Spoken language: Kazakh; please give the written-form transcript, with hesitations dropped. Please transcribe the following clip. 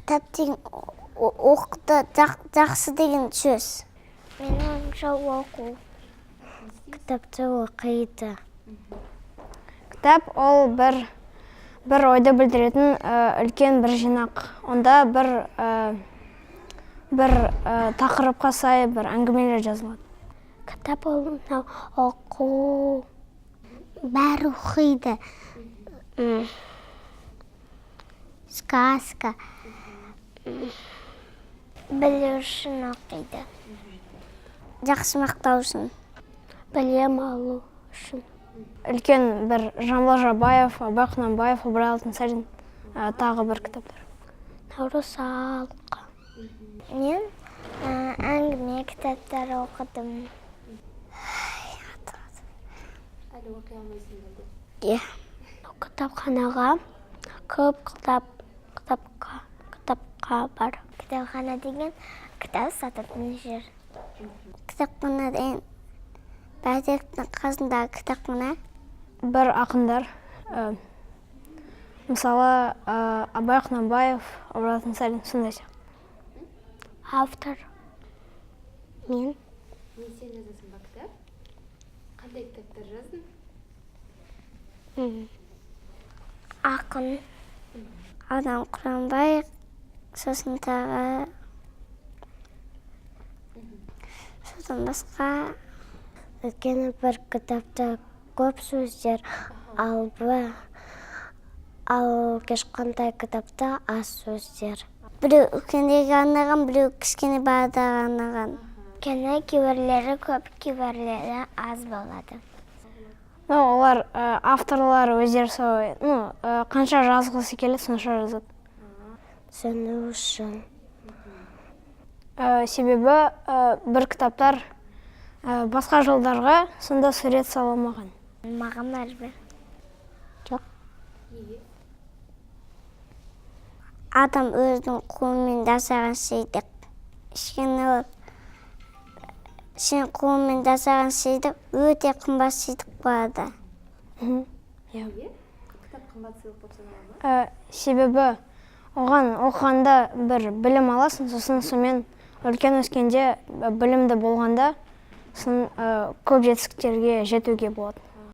Кітап деген оқыды жақсы деген сөз. Менің ойымша, оқу. Кітапты оқиды. Кітап ол бір ойды білдіретін үлкен бір жинақ. Онда бір тақырыпқа сай бір әңгімелер жазылады. Кітап ол мынау оқу. Бәрі оқиды. Сказка. Білу үшін оқиды. Жақсы мақтау үшін. Білім алу үшін. Үлкен бір Жамбыл Жабаев, Абай Құнанбаев, Ыбырай Алтынсарин, тағы бір кітаптар. Наурыз алқа. Мен әңгіме кітаптар оқыдым. Әлі оқи алмайсың ба? Иә. Кітапханаға көп кітапқа бар. Кітапхана деген кітап сататын жер. Кітапхана деген бәйтеректің қасындағы кітапхана. Бір ақындар, мысалы, Абай Құнанбаев, Ыбырай Алтынсарин, сондай сияқты. Автор. Мен. Не, сен жазасың ба кітап? Қандай кітаптар жаздың? Ақын. Адам Құнанбаев, сосын тағы содан басқа. Өйткені бір кітапта көп сөздер, ал кішкентай кітапта аз сөздер. Біреу үлкендерге арнаған, біреу кішкене балаларға арнаған. Өйткені кейбіреулері көп, кейбіреулері аз болады. Ну, олар авторлар өздері солай, ну, қанша жазғысы келеді, сонша жазады. Түсіну үшін. Себебі бір кітаптар басқа жылдарға сонда сурет салынбаған. Маған бәрібір. Жоқ. Неге? Адам өзінің қолымен жасаған сыйлық. Кішкене ол сен қолымен жасаған сыйлық өте қымбат сыйлық болады. Иә. Неге кітап қымбат сыйлық болып санала ма? Себебі оған оқығанда бір білім аласың, сосын сонымен үлкен өскенде білімді болғанда сосын көп жетістіктерге жетуге болады.